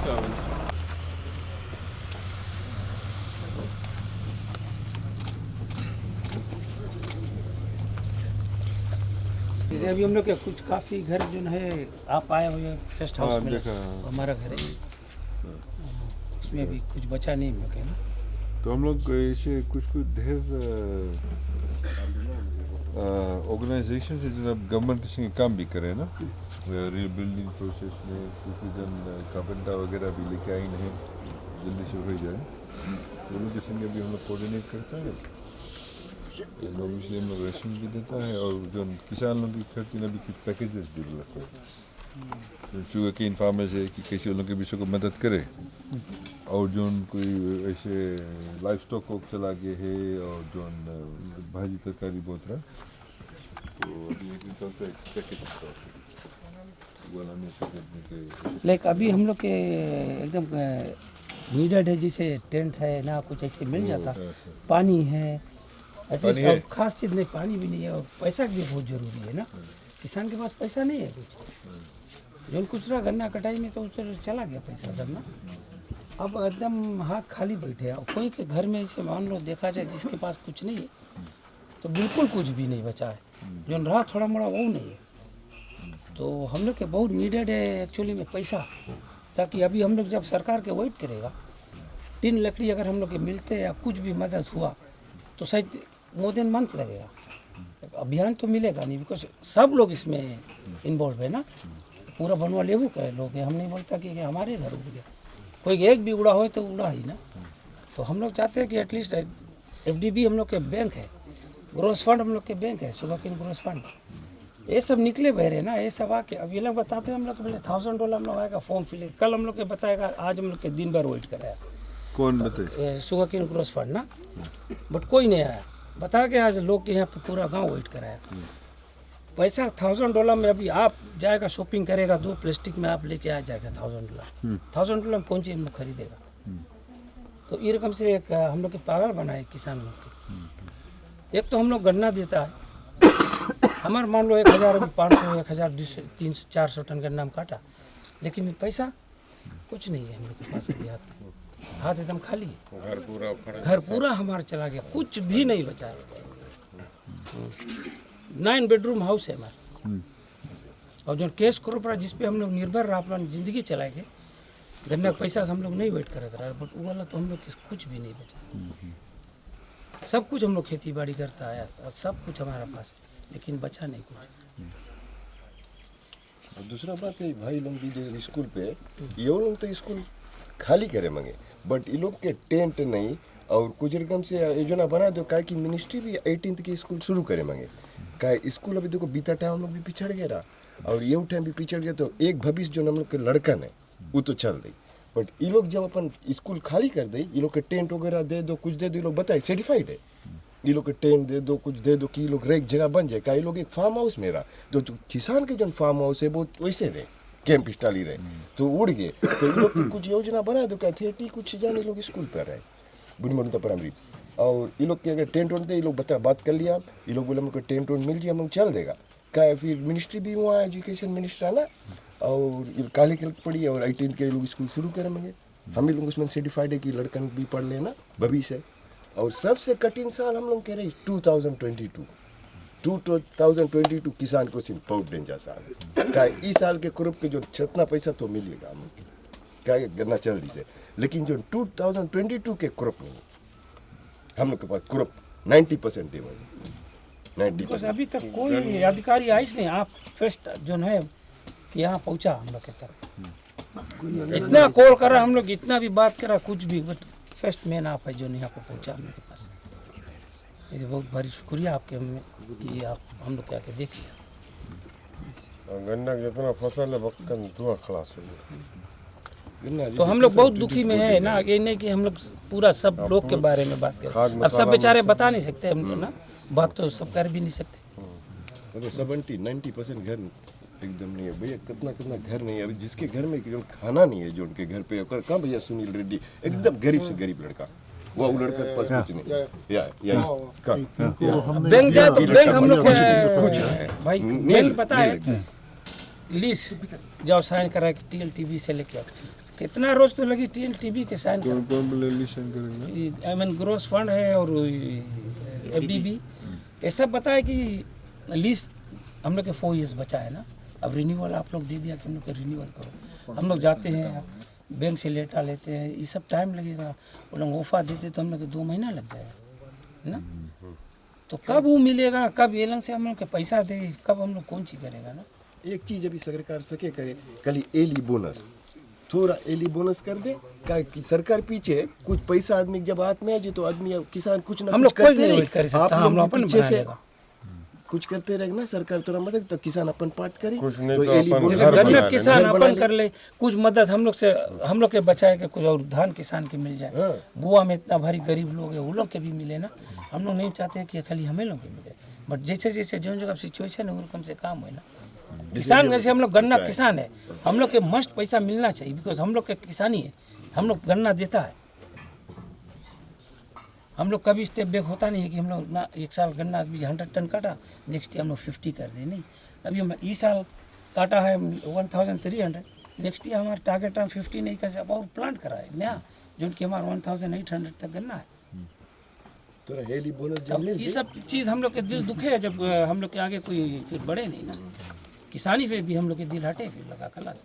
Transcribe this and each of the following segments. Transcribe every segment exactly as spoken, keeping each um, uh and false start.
जैसे अभी हम लोग के कुछ काफ़ी घर जो है, आप आए हुए FAST हाउस हाँ, में, देखा। हमारा घर है, उसमें अभी कुछ बचा नहीं हम लोग के ना। तो हम लोग ऐसे कुछ कुछ ढेर, अ, अ, ऑर्गेनाइजेशन है जो अब गवर्नमेंट के संगे काम भी करे ना, अ, रीबिल्डिंग प्रोसेस में कुछ जन, अ, कारपेंटर वगैरह भी लेके आए नहीं, जल्दी से हो जाए। तो उनके संगे भी हम लोग कोऑर्डिनेट करता है। ये लोग इसलिए हम लोग राशन भी देता है और जो किसान लोग की खातिर अभी कुछ पैकेजेस डेवलप है। जो शुगर केन फार्मर्स है कि कैसे उन लोग के विषय को मदद करे। और जो कोई ऐसे लाइव स्टॉक को चला गए है और जो भाजी तरकारी बहुत रहा, तो अभी एक दिन चलता है पैकेज। लाइक अभी हम लोग के एकदम, अ, नीडेड है, जैसे टेंट है ना, कुछ ऐसे मिल जाता, हाँ, हाँ। पानी है, एटलीस्ट पानी है। अब खास चीज़ नहीं, पानी भी नहीं है और पैसा भी बहुत ज़रूरी है ना। किसान के पास पैसा नहीं है कुछ। जो कुछ रहा गन्ना कटाई में तो उस तरह चला गया पैसा सब ना। अब एकदम हाथ खाली बैठे हैं। और कोई के घर में ऐसे मान लो देखा जाए जिसके पास कुछ नहीं है, तो बिल्कुल कुछ भी नहीं बचा है। जो रहा थोड़ा मोड़ा वो नहीं है। तो हम लोग के बहुत नीडेड है एक्चुअली में पैसा, ताकि अभी हम लोग जब सरकार के वेट करेगा, टिन लकड़ी अगर हम लोग के मिलते या कुछ भी मदद हुआ, तो शायद मोर देन मंथ लगेगा। अभियान तो मिलेगा नहीं, बिकॉज सब लोग इसमें इन्वॉल्व है ना। पूरा बनवा लेबू का लोग है, हम नहीं बोलता कि, कि हमारे घर उड़ गया, कोई एक भी उड़ा हो तो उड़ा ही ना। तो हम लोग चाहते हैं कि एटलीस्ट एफडीबी हम लोग के बैंक है, ग्रोस फंड हम लोग के बैंक है, शुगर केन ग्रोस फंड, ये सब निकले बह रहे ना, ये सब आके अब ये लोग बताते हैं हम लोग के बोले थाउजेंड डॉलर हम लोग आएगा फॉर्म फिल, कल हम लोग के बताएगा, आज हम लोग के दिन भर वेट कराया। कौन बताए? ये शुगर केन ग्रोस फंड ना, बट कोई नहीं आया। बता के आज लोग के यहाँ पे पूरा गांव वेट कराया। पैसा थाउजेंड डॉलर में अभी आप जाएगा शॉपिंग करेगा, दो प्लास्टिक में आप लेके आ जाएगा थाउजेंड डॉलर। थाउजेंड डॉलर में कौन चीज हम लोग खरीदेगा? तो ये रकम से एक, अ, हम लोग के पागल बनाए किसान लोग के। एक तो हम लोग गन्ना देता है, हमार मान लो एक हजार, अभी पाँच सौ, एक हजार, दो सौ, तीन सौ, चार सौ टन गन्ना हम काटा, लेकिन पैसा कुछ नहीं है हम लोग के पास अभी हाथ में। हाथ एकदम खाली है। घर पूरा उखड़ घर पूरा हमारा चला गया, कुछ भी नहीं बचा है। नाइन बेडरूम हाउस है हमारा। और जो कैश क्रॉप रहा, जिस पे हम लोग निर्भर रहा, अपना जिंदगी चलाए के, गन्ना का पैसा से हम लोग नहीं वेट करत रहा, बट वो वाला तो हम लोग किस, कुछ भी नहीं बचा। सब कुछ हम लोग खेती बाड़ी करता आया और सब कुछ हमारा पास है, लेकिन बचा नहीं कुछ। और दूसरा बात है, भाई लोग भी जो स्कूल पे, ये लोग तो स्कूल खाली करे मांगे, बट ये लोग के टेंट नहीं, और कुछ रकम से योजना बना दो, काहे कि मिनिस्ट्री भी एटीन्थ के स्कूल शुरू करे मांगे। काहे स्कूल अभी देखो, बीता टाइम हम लोग भी पिछड़ गया रहा, और ये टाइम भी पिछड़ गया, तो एक भविष्य जो हम लोग के लड़कन है, वो तो चल दे। बट ये लोग जब अपन स्कूल खाली कर दे, ये लोग के टेंट वगैरह दे दो, कुछ दे दो, ये लोग बताए, सेटिस्फाइड है। ये लोग के टेंट दे दो, कुछ दे दो कि ये लोग रहे, एक जगह बन जाए। का ये लोग एक फार्म हाउस में रहा, तो, तो किसान के जो फार्म हाउस है, वो वैसे रहे, कैंप स्टाइल ही रहे, तो उड़ गए। तो ये लोग की कुछ योजना बना दो, का थर्टी कुछ जाने लोग स्कूल पर रहे, बुढ़ी मरुता प्राइमरी। और ये लोग के अगर टेंट वेंट दे, ये लोग बता, बात कर लिया, ये लोग बोले, "हमको टेंट वेंट मिल जाए, हम लोग चल देगा।" का फिर मिनिस्ट्री भी वहाँ, एजुकेशन मिनिस्टर है ना, और ये काले कल पड़ी, और एटीन्थ के लोग स्कूल शुरू करेंगे। हम ही लोग उसमें सर्टिफाइड है कि लड़कन भी पढ़ लेना, भविष्य है। और सबसे कठिन साल हम लोग कह रहे हैं two thousand twenty two. Two thousand twenty two किसान को सिर्फ बहुत डेंजर साल है। का इस साल के क्रॉप के जो जितना पैसा तो मिलेगा हम लोग को, क्या गन्ना चल दी से, लेकिन जो टू थाउजेंड ट्वेंटी टू के क्रॉप नहीं, हम लोग के पास क्रॉप नाइंटी परसेंट देवा है, नाइंटी परसेंट। बिकॉज अभी तक कोई अधिकारी आइस नहीं, आप फर्स्ट जो है कि यहाँ पहुँचा हम लोग के तक। इतना कॉल करा हम लोग, इतना भी बात करा, कुछ भी, बट फर्स्ट मैन आप है जो यहाँ पे पहुँचा हम लोग के पास। ये बहुत भारी शुक्रिया आपके, हम, कि आप हम लोग के आके देख लिया। गन्ना के जितना फसल है, बक्कन धुआं खलास हो गया। गन्ना तो जैसे हम लोग कितना बहुत दुखी में है ना, ये नहीं कि हम लोग पूरा सब लोग के बारे में बात करें। अब सब बेचारे बता नहीं सकते हम लोग ना, बात तो सब कर भी नहीं सकते। मतलब सेवेंटी, नाइंटी परसेंट घर एकदम नहीं है भैया, कितना, कितना घर नहीं है। अभी जिसके घर में जो खाना नहीं है, जो उनके घर पे, ओकर कहाँ भैया सुनील रेड्डी, एकदम गरीब से गरीब लड़का, वो, वो लड़का के पास कुछ नहीं। या, या, कहाँ? बैंक जाए तो बैंक हम लोग कुछ नहीं, कुछ नहीं। भाई, बैंक पता है, लीज जाओ साइन करा के टीएल टीवी से लेके आओ। कितना रोज तो लगी टीएल टीबी के साइन कौन, कौन बोले लीज साइन करेंगे? ये, आई मीन, ग्रोस फंड है और ये एफडीबी। ये सब बताए कि लीज हम लोग के फोर ईयर्स बचा है ना, अब रिन्यूअल आप लोग दे दिया कि हम लोग को रिन्यूअल करो। हम लोग जाते हैं, बैंक से लेटर लेते हैं, ये सब टाइम लगेगा। वो लोग ऑफर देते तो हम लोग को दो महीना लग जाएगा, है ना? तो कब वो मिलेगा, कब एलन से हम लोग के पैसा दे, कब हम लोग कौन चीज करेगा ना? एक चीज अभी सरकार सके करे, खाली एली बोनस, थोड़ा एली बोनस कर दे, का कि सरकार पीछे कुछ पैसा आदमी के जब हाथ में आ जाए तो आदमी, किसान कुछ ना हम कुछ लोग कोई करते नहीं रहे। कर सकता, आप हम लोग लोग भी अपन पीछे बना से लेगा। कुछ करते रहे ना, सरकार थोड़ा मदद, तो किसान अपन पाट करे, कुछ नहीं तो तो एली अपन बोनस जैसे घर गन्ना बना ले। किसान घर बना अपन ले। कर ले, कुछ मदद हम लोग से, हम लोग के बचाए के कुछ और धान किसान के मिल जाए। हाँ। बुआ में इतना भारी गरीब लोग है, वो लोग के भी मिले ना। हम लोग नहीं चाहते कि खाली हमें लोग के मिले, बट जैसे जैसे जो जो सिचुएशन है, वो रकम से काम है ना। किसान में से हम लोग गन्ना किसान है, हम लोग के मस्ट पैसा मिलना चाहिए, बिकॉज हम लोग के किसानी है, हम लोग गन्ना देता है। हम लोग कभी स्टेप बैक होता नहीं है कि हम लोग ना एक साल गन्ना भी हंड्रेड टन काटा, नेक्स्ट ईयर हम लोग फिफ्टी कर दे, नहीं। अभी हम इस साल काटा है one thousand three hundred, next year हमारा टारगेट हम फिफ्टी नहीं कर सकते, अब और प्लांट करा है नया, जो कि हमारा वन थाउजेंड एट हंड्रेड तक गन्ना है। तोरा हेली बोनस जब अब मिल ये गई। सब चीज हम लोग के दिल दुखे है, जब अ, हम लोग के आगे कोई फिर बढ़े नहीं ना, किसानी पे भी हम लोग के दिल हटे फिर लगा खलास।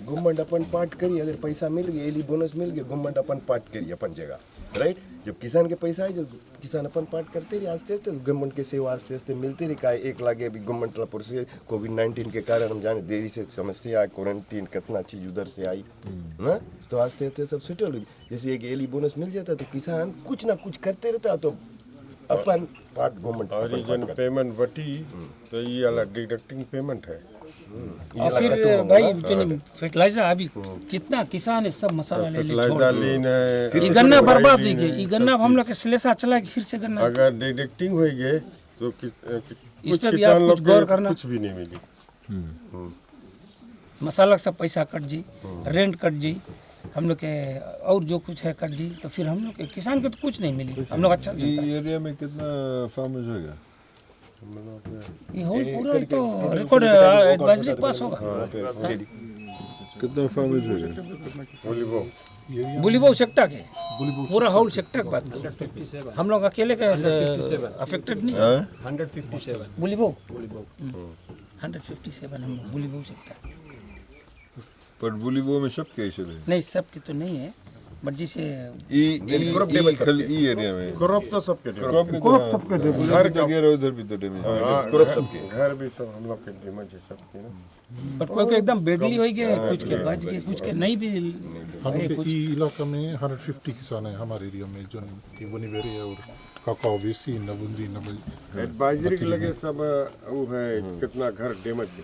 गवर्नमेंट अपन पार्ट करी, अगर पैसा मिल गया, एली बोनस मिल गया, गवर्नमेंट अपन पार्ट करी अपन जगह, राइट? जब किसान के पैसा है, जब किसान अपन पार्ट करते रही, आस्ते आस्ते गवर्नमेंट के सेवा आस्ते आस्ते मिलते रही। का एक लागे अभी गवर्नमेंट ला पर से कोविड नाइनटीन के कारण हम जाने देरी से समस्या आई, क्वारंटीन कितना चीज उधर से आई, ना? तो आस्ते आस्ते सब सेटल हो गया। जैसे एक एली बोनस मिल जाता तो किसान कुछ ना कुछ करते रहता, तो अपन पार्ट गवर्नमेंट और अपन ये जन पार्ट करते। पेमेंट बटी, तो ये वाला डिडक्टिंग पेमेंट है। और फिर भाई, जो फर्टिलाइजर अभी कितना किसान है, सब मसाला ले ले, छोड़ फर्टिलाइजर दे। लीन है, ये गन्ना बर्बाद हो गया। ये गन्ना हम लोग के सिलेसा चला कि फिर से गन्ना अगर डिडक्टिंग हो गए तो किस, अ, कि-, इस कुछ पे भी किसान आप लोग कुछ गौर के करना। कुछ भी नहीं मिली। मसाला का सब पैसा कट जी, रेंट कट जी, हम लोग के और जो कुछ है कट जी, तो फिर हम लोग के किसान के तो कुछ नहीं मिली। हम लोग अच्छा से ये चलता है। एरिया में कितना फार्मर्स होगा? ये होल पूरा तो रिकॉर्ड एडवाइजरी पास होगा। कितना फार्मर्स होगा? बुलिबो सेक्टर के, पूरा होल सेक्टर की बात करो। हम लोग अकेले के अफेक्टेड नहीं है। हाँ? Hundred fifty seven. बुलिबो। हंड्रेड फिफ्टी सेवन हम लोग बुलिबो सेक्टर। पर बुलिबो में सबके ऐसे रहे? नहीं, सबके तो नहीं है, बट जैसे ई, ई, ई, खाली ई एरिया में। क्रॉप तो सबके डैमेज। क्रॉप में तो, हाँ। सबके डैमेज। घर का उधर भी तो डैमेज। हाँ, हाँ, क्रॉप सबके। घर भी सब हम लोग के डैमेज है सबके ना। बट कोई के एकदम बेडली हो गए, कुछ के बच गए, कुछ के नहीं भी। हम लोग के ई इलाका में हंड्रेड फिफ्टी किसान है हमारे एरिया में, जो कि वनीवेरे और काका ओबीसी, नबुंदी, नबल-, एडवाइजरी के लगे सब, वो है, कितना घर डैमेज है।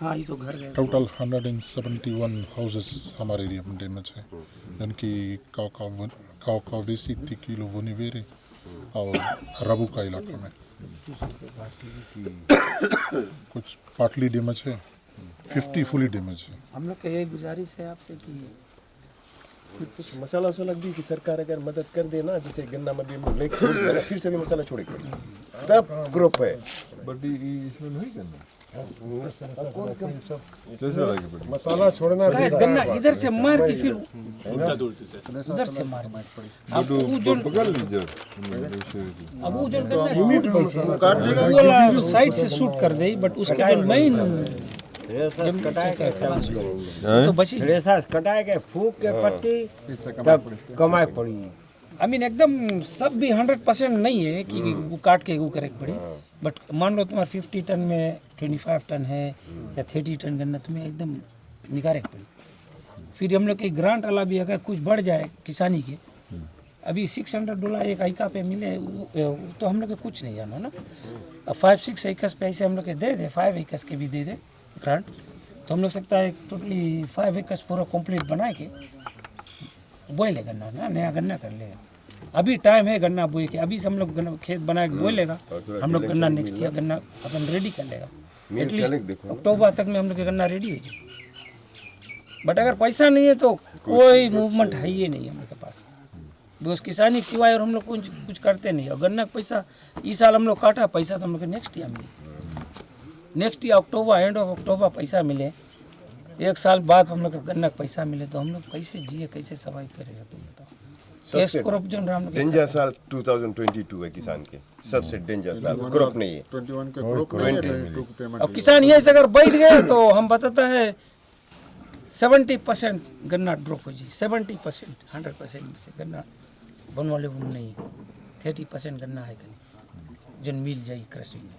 हाँ, ये तो घर गए। Total hundred and seventy one houses हमारे एरिया में डैमेज है, यानी कि काका वन-, काका ओबीसी, तिकिलो, वनीवेरे और रबुका इलाका में। कुछ पार्टली डैमेज है, फिफ्टी फुली डैमेज है। हम लोग का यही गुजारिश है आपसे कि कुछ मसाला वसाला भी कि सरकार अगर मदद कर दे ना, जैसे गन्ना में भी हम लोग लेके छोड़ देंगे, फिर से भी मसाला छोड़ेंगे, तब क्रॉप है। बट ये, ये इसमें नहीं करना। कैसे लगे बट? मसाला छोड़ना भी गन्ना इधर से मार के फिर उधर से मार। अब वो जो, पकड़ लीजिए। अब वो जो गन्ना टूट गई से, वो वाला साइड से शूट कर दे, बट उसके बाद मेन जमीन कटाए के खलास हो गई। तो बची थ्रेसर कटाए के फूक के पत्ती तब कमाए पड़ी। आई मीन, एकदम सब भी हंड्रेड परसेंट नहीं है कि वो काट के वो करे के पड़ी, बट मान लो तुम्हारा फिफ्टी टन में ट्वेंटी फाइव टन है या थर्टी टन गन्ना तुम्हें एकदम निकारे के पड़ी। फिर हम लोग के ग्रांट वाला भी अगर कुछ बढ़ जाए किसानी के, अभी सिक्स हंड्रेड डॉलर एक आइका पे मिले, वो, वो तो हम लोग के कुछ नहीं जानो ना। अब फाइव सिक्स एकर्स पे ऐसे हम लोग के दे दे, फाइव एकर्स के भी दे दे ग्रांट, तो हम लोग सकता है टोटली फाइव एकर्स पूरा कंप्लीट बना के बोए ले गन्ना ना, नया गन्ना कर लेगा। अभी टाइम है गन्ना बोए के, अभी से हम लोग गन्ना, खेत बना के बोए लेगा। हम लोग गन्ना नेक्स्ट ईयर गन्ना अपन रेडी कर लेगा। एटलीस्ट अक्टूबर तक में हम लोग के गन्ना रेडी हो जाए। बट अगर पैसा नहीं है तो कोई मूवमेंट है ही नहीं हम लोग के पास। बस किसानी के सिवाय और हम लोग कुछ, कुछ करते नहीं। और गन्ना का पैसा इस साल हम लोग काटा, पैसा तो हम लोग के नेक्स्ट ईयर मिले। Next year October, end of October पैसा मिले, एक साल बाद हम लोग को गन्ना का पैसा मिले तो हम लोग कैसे जिए, कैसे सर्वाइव करेगा, तुम बताओ। सबसे कैश क्रॉप जो हम लोग डेंजर साल टू थाउजेंड ट्वेंटी टू है किसान के, सबसे डेंजर साल, क्रॉप नहीं है। ट्वेंटी वन के क्रॉप नहीं है, ट्वेंटी टू की पेमेंट और नहीं। किसान यहीं से अगर बैठ गए तो हम बताता है सेवेंटी परसेंट गन्ना ड्रॉप हो जी, सेवेंटी परसेंट, हंड्रेड परसेंट में से गन्ना बनवाले वो नहीं है, थर्टी परसेंट गन्ना है कहीं जो मिल जाए क्रशिंग में।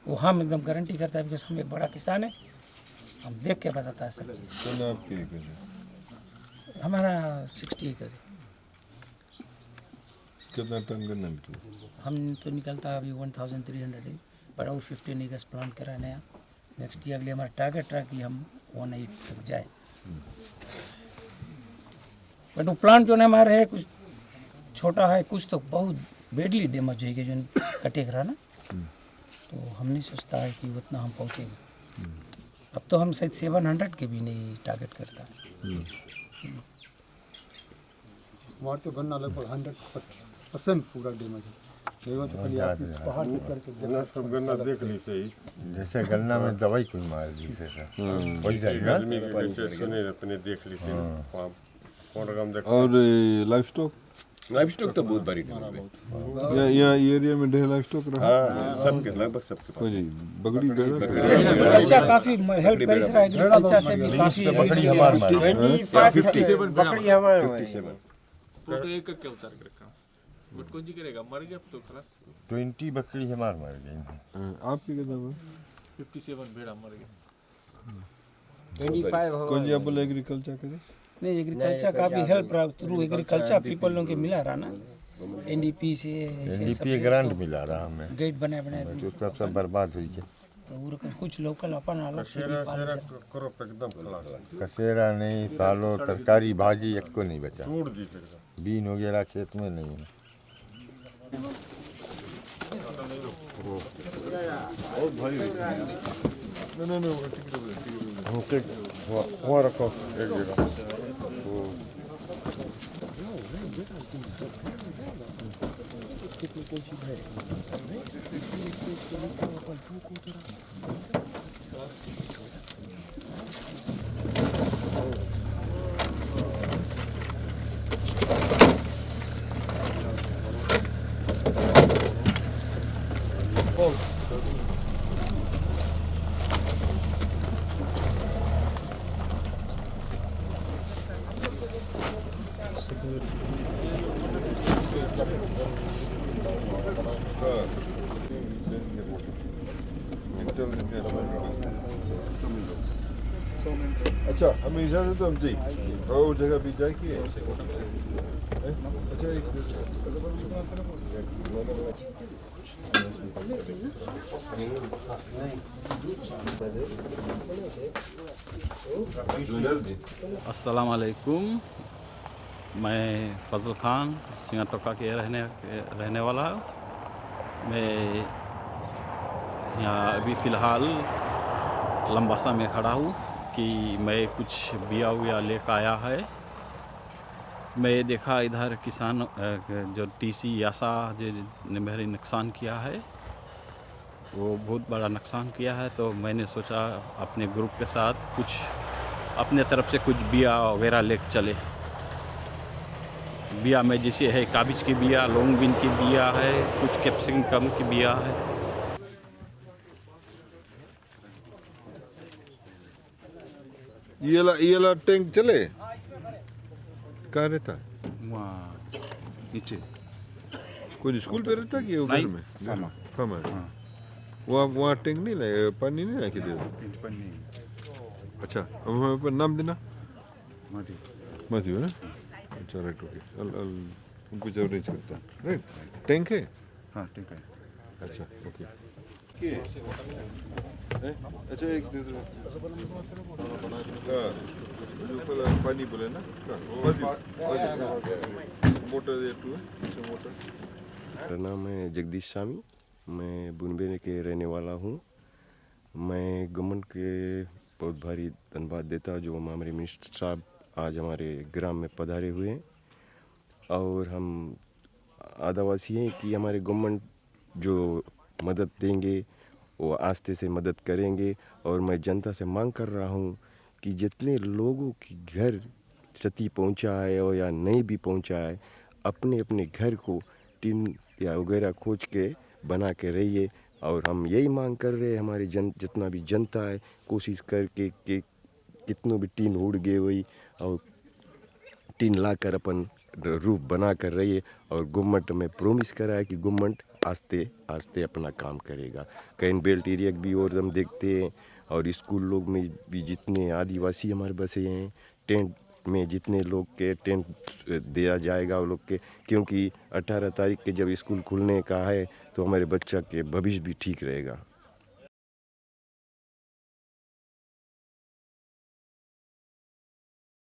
वो हम एकदम गारंटी करता है, बिकॉज हम एक बड़ा किसान है, हम देख के बताता है सब चीज़। कितना आपके एकड़ है? हमारा सिक्सटी एकड़ है। कितना टन गन्ना निकलता है? हम तो निकलता है अभी वन थाउजेंड थ्री हंड्रेड है, पर और फिफ्टीन एकड़ प्लान करा नया। नेक्स्ट ईयर अगले हमारा टारगेट रहा कि हम वन एट तक जाए। बट वो प्लांट जो है हमारे है कुछ छोटा है, कुछ तो बहुत बैडली डैमेज हो गया जो कटे करा ना। तो हम नहीं सोचता है कि उतना हम पहुँचेंगे। अब तो हम शायद सेवन हंड्रेड के भी नहीं टारगेट करता। हमारे तो गन्ना लगभग हंड्रेड परसेंट पूरा डैमेज है। नहीं, वो तो खाली आप पहाड़ पे चढ़ के देखो। गन्ना सब गन्ना देख ली सही। जैसे गन्ना में दवाई कोई मार दी, जैसे। हम्म। वही एक जाएगा। आदमी के कैसे सुने, अपने देख ली सही। हाँ। वहाँ कौन रकम देख। और ये लाइवस्टॉक? लाइवस्टॉक तो बहुत भारी डैमेज है। या, या ये एरिया में ढेर लाइवस्टॉक रहा? हाँ, सबके, लगभग सबके पास। कोई बकरी, भेड़ा? बकरी, भेड़ा। कल्चर काफी हेल्प करी सर, एग्रीकल्चर से भी काफी। बकरी हमार मार। ट्वेंटी फ़ाइव, फिफ्टी सेवन बकरी हमार मार। Fifty seven. वो तो एक करके उतार के रखा। बट कौन जी करेगा, मर गया अब तो खलास। ट्वेंटी बकरी हमार मर गई। हाँ, आपके कितना हुआ? फिफ्टी सेवन भेड़ा मर गया। ट्वेंटी फ़ाइव हो। कौन जी आप बोले एग्रीकल्चर करे? नहीं, एग्रीकल्चर का भी हेल्प रहा, थ्रू एग्रीकल्चर पीपल लोग के मिला रहा ना, एनडीपी से, ऐसे एनडीपी सब से ग्रांट तो मिला रहा हमें। गेट बने, बने। तो सब, सब बर्बाद हुई गया। तो वो रकम कुछ लोकल अपन अलग से भी कसेरा, पाले सेरा से। क्रॉप एकदम खलास। कसेरा नहीं, फालो, तरकारी, भाजी, एको नहीं बचा। तोड़ दी सर। बीन वगैरह खेत में नहीं है। नहीं, नहीं, नहीं, वो ठीक है, ठीक है। हम ठीक, वहाँ, वहाँ रखो, एक जगह। वो। अच्छा, हमें इजाजत दो, हम जी। और जगह भी जाए कि है? हैं? अच्छा, एक अस्सलाम वालेकुम, मैं फजल खान सिंगाटोका के रहने, रहने वाला हूँ। मैं यहाँ अभी फ़िलहाल लंबासा में खड़ा हूँ कि मैं कुछ बिया उया लेकर आया है। मैं देखा इधर किसान, अ, जो टीसी यासा जो ने मेरी नुकसान किया है, वो बहुत बड़ा नुकसान किया है, तो मैंने सोचा अपने ग्रुप के साथ कुछ अपने तरफ से कुछ बिया वगैरह लेके चले। बिया में जैसे है काबिज की बिया, लॉन्ग बीन की बिया है, कुछ कैप्सिकम की बिया है। ये वाला, ये वाला टैंक चले? कहाँ रहता है? वहाँ नीचे। कोई स्कूल पे रहता है कि वो घर में? नहीं, फार्म हाउस। Farm house. हाँ। वहाँ, वहाँ टैंक नहीं लाए, पानी नहीं लाके दे? टैंक पानी नहीं। अच्छा, अब हमें पर नाम देना। माथी। माथी हो ना? अच्छा, राइट, ओके। अल, अल, हम कुछ अरेंज करता है। राइट? टैंक है? हाँ, टैंक है। अच्छा, ओके। के? हैं? अच्छा, एक दे दो। हाँ, जो पहला पानी बोले ना? हाँ, बस, बस। मोटर दे तू, अच्छा, मोटर। मेरा नाम है जगदीश स्वामी, मैं बुनबेरे के रहने वाला हूँ। मैं गवर्नमेंट के बहुत भारी धन्यवाद देता हूँ, जो हमारे मिनिस्टर साहब आज हमारे ग्राम में पधारे हुए हैं। और हम आदावासी हैं कि हमारे गवर्नमेंट जो मदद देंगे, वो आस्ते से मदद करेंगे। और मैं जनता से मांग कर रहा हूँ कि जितने लोगों की घर क्षति पहुंचा है और या नहीं भी पहुंचा है, अपने अपने घर को टिन या वगैरह खोज के बना के रहिए। और हम यही मांग कर रहे हैं, हमारी जन जितना भी जनता है, कोशिश करके कि कितनो भी टिन उड़ गए हुई और टिन लाकर अपन रूफ बना कर रहिए। और गवर्नमेंट में प्रॉमिस करा है कि गवर्नमेंट आस्ते आस्ते अपना काम करेगा। कई बेल्ट एरिया भी और हम देखते हैं, और स्कूल लोग में भी जितने आदिवासी हमारे बसे हैं, टेंट में जितने लोग के टेंट दिया जाएगा वो लोग के, क्योंकि अठारह तारीख के जब स्कूल खुलने का है तो हमारे बच्चा के भविष्य भी ठीक रहेगा।